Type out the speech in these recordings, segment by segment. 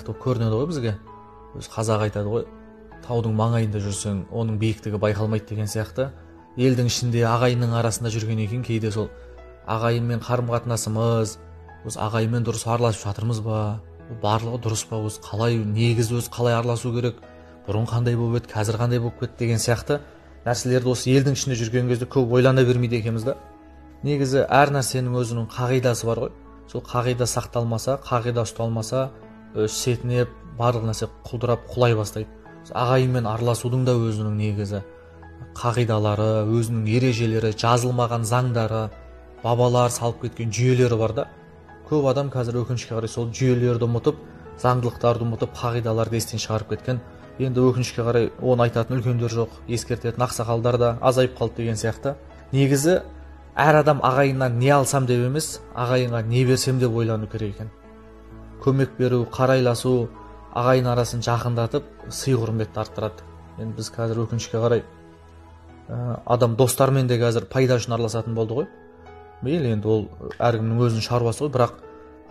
сияқты болып көрінеді ғой бізге. Өз қазақ айтады ғой, таудың маңайында жүрсең, оның биіктігі байқалмайды деген сияқты. Елдің ішінде ағайынның арасында жүрген екен, кейде сол ағайынмен қарым-қатынасымыз, осы ағайынмен дұрыс араласып жатырмыз ба, барлығы дұрыс па, осы қалай, негізі өзі қалай араласу керек, бұрын қандай болып еді, қазір қандай болып кетті деген сияқты нәрселерді осы елдің ішінде жүрген кезде көп ойлана бермейді екенбіз да. Негізі әр нәрсенің өзінің қағидасы бар ғой. Сол қағида сақталмаса, қағида ұсталмаса, сетінеп барлық нәрсе құлдырап құлай бастайды. Ағайынмен араласудың да өзінің негізі қағидалары, өзінің ережелері, жазылмаған заңдары, бабалар салып кеткен жүйелері бар да. Көп адам қазір өкінішке қарай сол жүйелерді ұмытып, заңдылықтарды ұмытып, қағидаларды естен шығарып кеткен. Енді өкінішке қарай оны айтатын үлкендер жоқ, ескертетін ақсақалдар да азайып қалды деген сияқты. Негізі әр адам ағайыннан не алсам деп емес, ағайынға не берсем деп ойлану керек екен. Көмек беру, қарайласу, ағайын арасын жақындатып, сый құрметті арттырады. Енді біз қазір өкінішке қарай адам достармен де қазір пайда үшін араласатын болды ғой. Мейлі, енді ол әркімнің өзінің шаруасы ғой, бірақ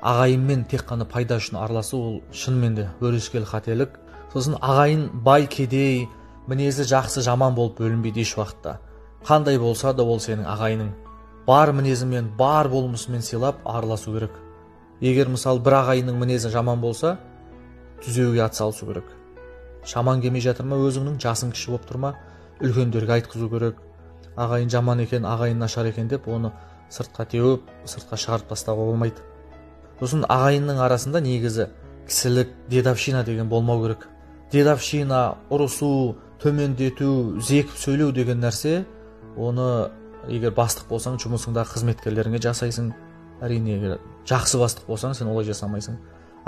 ағайынмен тек қана пайда үшін араласу ол шынымен де өрескел қателік. Сосын ағайын бай, кедей, мінезі жақсы, жаман болып бөлінбейді еш уақытта. Қандай болса да ол сенің ағайының. Бар мінезімен, бар болмысымен сыйлап араласу керек. Егер мысалы бір ағайынның мінезі жаман болса, түзеуге атсалысу керек. Шаман келмей жатыр ма, өзіңнің жасың кіші болып тұр ма, үлкендерге айтқызу керек. Ағайын жаман екен, ағайын нашар екен деп оны сыртқа теуіп, сыртқа шығарып тастауға болмайды. Сосын ағайынның арасында негізі кісілік, дедовщина деген болмау керек. Дедовщина, ұрысу, төмендету, зекіп сөйлеу деген нәрсе, оны егер бастық болсаң, жұмысыңдағы қызметкерлеріңе жасайсың. Әрине, егер жақсы бастық болсаң, сен олай жасамайсың.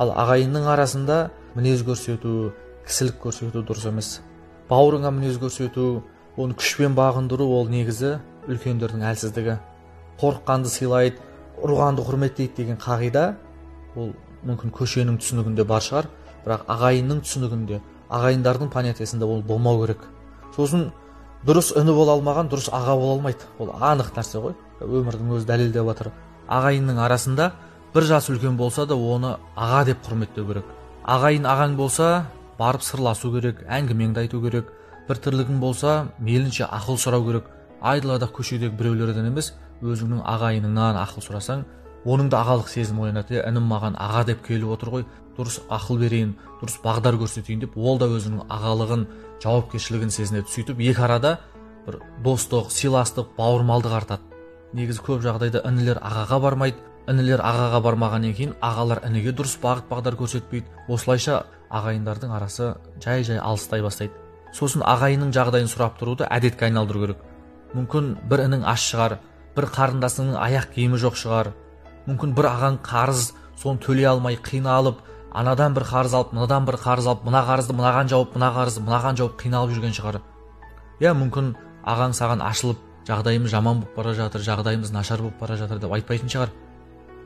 Ал ағайынның арасында мінез көрсету, кісілік көрсету дұрыс емес. Бауырыңа мінез көрсету, оны күшпен бағындыру, ол негізі үлкендердің әлсіздігі. Қорыққанды сыйлайды, ұрғанды құрметтейді деген қағида, ол мүмкін көшенің түсінігінде бар шығар, бірақ ағайынның түсінігінде, ағайындардың понятиесінде ол болмау керек. Сосын дұрыс іні бола алмаған, дұрыс аға бола алмайды. Ол анық нәрсе ғой. Өмірдің өзі дәлелдеп жатыр. Ағайынның арасында бір жас үлкен болса да оны аға деп құрметтеу керек. Ағайын ағаң болса, барып сырласу керек, әңгімеңді айту керек. Бір тірлігің болса, мейлінше ақыл сұрау керек. Айдалада көшедегі біреулерден емес, өзіңнің ағайыныңнан ақыл сұрасаң, оның да ағалық сезімі оянады. Інім маған аға деп келіп отыр ғой, дұрыс ақыл берейін, дұрыс бағдар көрсетейін деп, ол да өзінің ағалығын, жауапкершілігін сезінеді. Сөйтіп екі арада бір достық, сыйластық, бауырмалдық артады. Негізі көп жағдайда інілер ағаға бармайды. Інілер ағаға бармағаннан кейін ағалар ініге дұрыс бағыт бағдар көрсетпейді. Осылайша ағайындардың арасы жай-жай алыстай бастайды. Сосын ағайынның жағдайын сұрап тұруды әдетке айналдыру керек. Мүмкін бір інің аш шығар, бір қарындасының аяқ киімі жоқ шығар, мүмкін бір ағаң қарыз, соны төлей алмай қиналып, анадан бір қарыз алып, мынадан бір қарыз алып, мына қарызды мынаған жауып, мына қарызды мынаған жауып қиналып жүрген шығар. Я мүмкін ағаң саған ашылып, жағдайымыз жаман болып бара жатыр, жағдайымыз нашар болып бара жатыр деп айтпайтын шығар.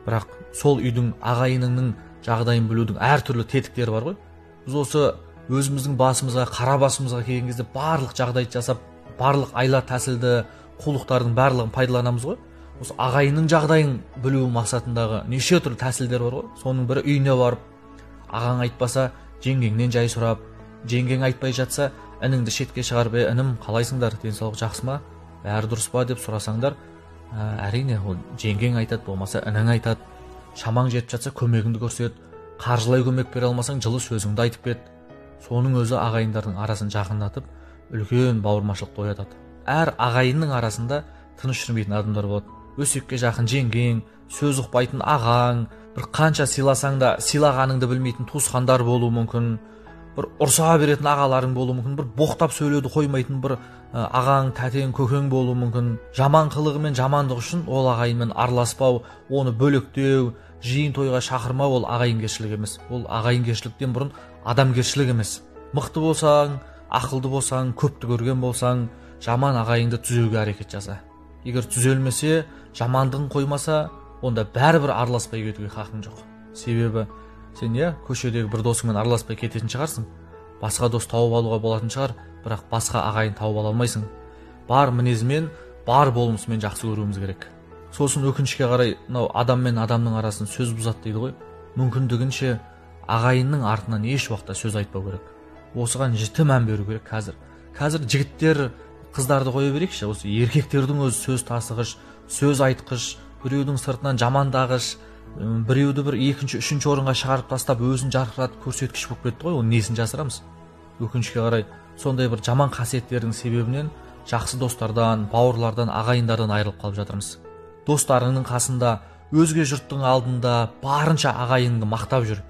Бірақ сол үйдің, ағайыныңның жағдайын білудің әртүрлі тетіктері бар ғой. Біз осы өзіміздің басымызға, қара басымызға келген кезде барлық жағдайды жасап, барлық айла тәсілді, қулықтардың барлығын пайдаланамыз ғой. Осы ағайынның жағдайын білу мақсатындағы неше түрлі тәсілдер бар ғой. Соның бірі үйіне барып, ағаң айтпаса, жеңгеңнен жай сұрап, жеңгең айтпай жатса, ініңді шетке шығарып, інім қалайсыңдар, денсаулық жақсы ма, бәрі дұрыс па деп сұрасаңдар, әрине ол жеңгең айтады, болмаса інің айтады. Шамаң жетіп жатса көмегіңді көрсет, қаржылай көмек бере алмасаң жылы сөзіңді айтып кет. Соның өзі ағайындардың арасын жақындатып, үлкен бауырмашылықты оятады. Әр ағайынның арасында тыныш жүрмейтін адамдар болады. Өсекке жақын жеңгең, сөз ұқпайтын ағаң, бір қанша сыйласаң да сыйлағаныңды білмейтін туысқандар болуы мүмкін, бір ұрса беретін ағаларың болуы мүмкін, бір боқтап сөйлеуді қоймайтын бір ағаң, тәтең, көкең болуы мүмкін. Жаман қылығы мен жамандығы үшін ол ағайынмен араласпау, оны бөлектеу, жиын тойға шақырмау ол ағайынгершілік емес. Ол ағайынгершіліктен бұрын адамгершілік емес. Мықты болсаң, ақылды болсаң, көпті көрген болсаң, жаман ағайынды түзеуге әрекет жаса. Егер түзелмесе, жамандығын қоймаса, онда бәрібір араласпай кетуге хақың жоқ. Себебі сен көшедегі бір досыңмен араласпай кететін шығарсың, басқа дос тауып алуға болатын шығар, бірақ басқа ағайын тауып ала алмайсың. Бар мінезімен, бар болмысымен жақсы көруіміз керек. Сосын өкінішке қарай мынау адам мен адамның арасын сөз бұзады дейді ғой. Мүмкіндігінше Ағайынның артынан еш уақытта сөз айтпау керек. Осыған жіті мән беру керек қазір. Қазір жігіттер, қыздарды қоя берейікші, осы еркектердің өзі сөз тасығыш, сөз айтқыш, біреудің сыртынан жамандағыш, біреуді бір екінші, үшінші орынға шығарып тастап, өзін жарқыратып көрсеткіш болып кетті ғой, оның несін жасырамыз? Өкінішке қарай, сондай бір жаман қасиеттердің себебінен жақсы достардан, бауырлардан, ағайындардан айырылып қалып жатырмыз. Достарыңның қасында, өзге жұрттың алдында барынша ағайыныңды мақтап жүр.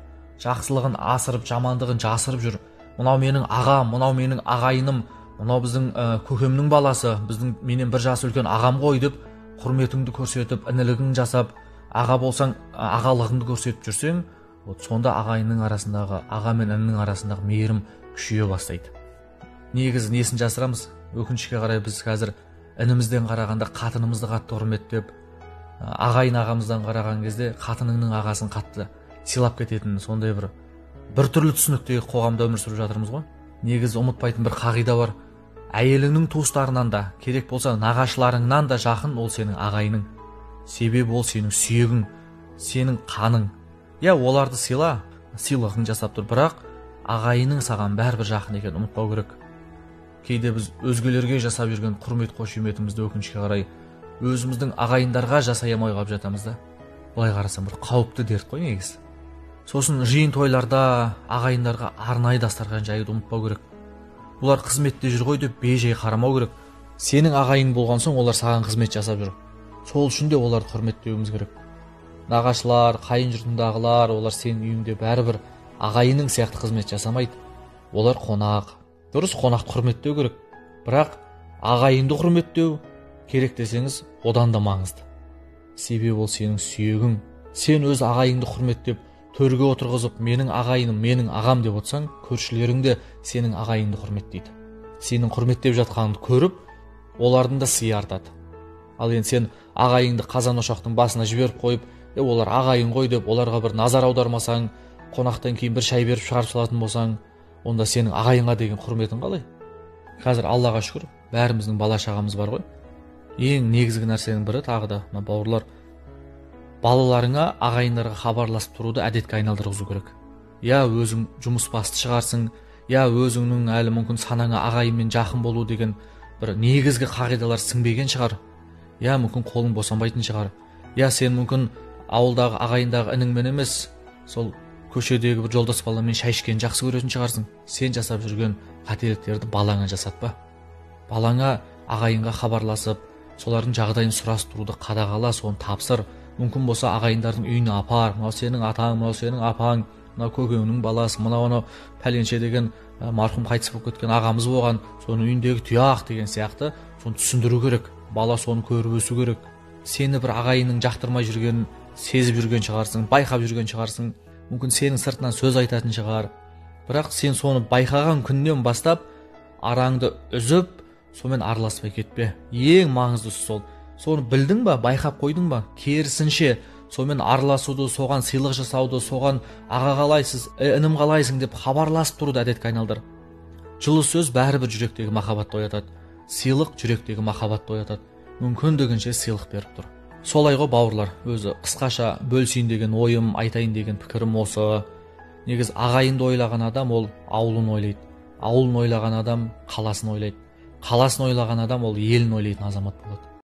Жақсылығын асырып, жамандығын жасырып жүр. Мынау менің ағам, мынау менің ағайыным, мынау біздің көкемнің баласы, біздің менен бір жас үлкен ағам ғой деп құрметіңді көрсетіп, інілігіңді жасап, аға болсаң, ағалығыңды көрсетіп жүрсең, вот сонда ағайынның арасындағы, аға мен інінің арасындағы мейірім күшейе бастайды. Негізі несін жасырамыз? Өкінішке қарай біз қазір інімізден қарағанда қатынымызды қатты құрметтеп, ағайын ағамыздан қараған кезде қатыныңның ағасын қатты сыйлап кететін сондай бір түрлі түсініктегі қоғамда өмір сүріп жатырмыз ғой. Негізі ұмытпайтын бір қағида бар. Әйеліңнің туыстарынан да, керек болса нағашыларыңнан да жақын ол сенің ағайының. Себебі ол сенің сүйегің, сенің қаның. Я оларды сыйла, сыйлығың жасап тұр, бірақ ағайының саған бәрібір жақын екенін ұмытпау керек. Кейде біз өзгелерге жасап жүрген құрмет қошеметімізді өкінішке қарай өзіміздің ағайындарға жасай алмай қалып жатамыз да. Былай қарасам бір қауіпті дерт қой негізі. Сосын жиын тойларда ағайындарға арнайы дастархан жаюды ұмытпау керек. Бұлар қызметте жүр ғой деп бей-жай қарамау керек. Сенің ағайың болған соң олар саған қызмет жасап жүр. Сол үшін де оларды құрметтеуіміз керек. Нағашылар, қайын жұртындағылар, олар сенің үйіңде бәрібір ағайының сияқты қызмет жасамайды. Олар қонақ. Дұрыс, қонақты құрметтеу керек. Бірақ ағайынды құрметтеу керек десеңіз, одан да маңызды. Себебі ол сенің сүйегің. Сен өз ағайыңды құрметтеп, төрге отырғызып, менің ағайыным, менің ағам деп отырсаң, көршілерің де сенің ағайыңды құрметтейді. Сенің құрметтеп жатқаныңды көріп, олардың да сыйы артады. Ал енді сен ағайыңды қазан ошақтың басына жіберіп қойып, олар ағайын ғой деп оларға бір назар аудармасаң, қонақтан кейін бір шай беріп шығарып салатын болсаң, онда сенің ағайынға деген құрметің қалай? Қазір Аллаға шүкір, бәріміздің бала шағамыз бар ғой. Ең негізгі нәрсенің бірі тағы да, мына бауырлар, балаларыңа, ағайындарға хабарласып тұруды әдетке айналдырғызу керек. Я өзің жұмыс басты шығарсың, я өзіңнің әлі мүмкін санаңа ағайынмен жақын болу деген бір негізгі қағидалар сіңбеген шығар. Я мүмкін қолың босанбайтын шығар. Я сен мүмкін ауылдағы ағайындағы ініңмен емес, сол көшедегі бір жолдас баламен шай ішкенді жақсы көретін шығарсың. Сен жасап жүрген қателіктерді балаңа жасатпа. Балаңа ағайынға хабарласып, солардың жағдайын сұрастыруды қадағала, соны тапсыр. Мүмкін болса ағайындардың үйіне апар. Мынау сенің атаң, мынау сенің апаң, мынау көкеңнің баласы, мынау анау пәленше деген марқұм қайтыс болып кеткен ағамыз болған, соның үйіндегі тұяқ деген сияқты соны түсіндіру керек. Бала соны көріп өсу керек. Сені бір ағайынның жақтырмай жүргенін сезіп жүрген шығарсың, байқап жүрген шығарсың. Мүмкін сенің сыртынан сөз айтатын шығар. Бірақ сен соны байқаған күннен бастап араңды үзіп, сонымен араласпай кетпе. Ең маңыздысы сол. Соны білдің ба, байқап қойдың ба? Керісінше, сонымен араласуды, соған сыйлық жасауды, соған аға қалайсыз, інім қалайсың деп хабарласып тұруды әдетке айналдыр. Жылы сөз бәрібір жүректегі махаббатты оятады. Сыйлық жүректегі махаббатты оятады. Мүмкіндігінше сыйлық беріп тұр. Солай ғой бауырлар, өзі қысқаша бөлісейін деген ойым, айтайын деген пікірім осы. Негізі ағайынды ойлаған адам ол ауылын ойлайды. Ауылын ойлаған адам қаласын ойлайды. Қаласын ойлаған адам ол елін ойлайтын азамат болады.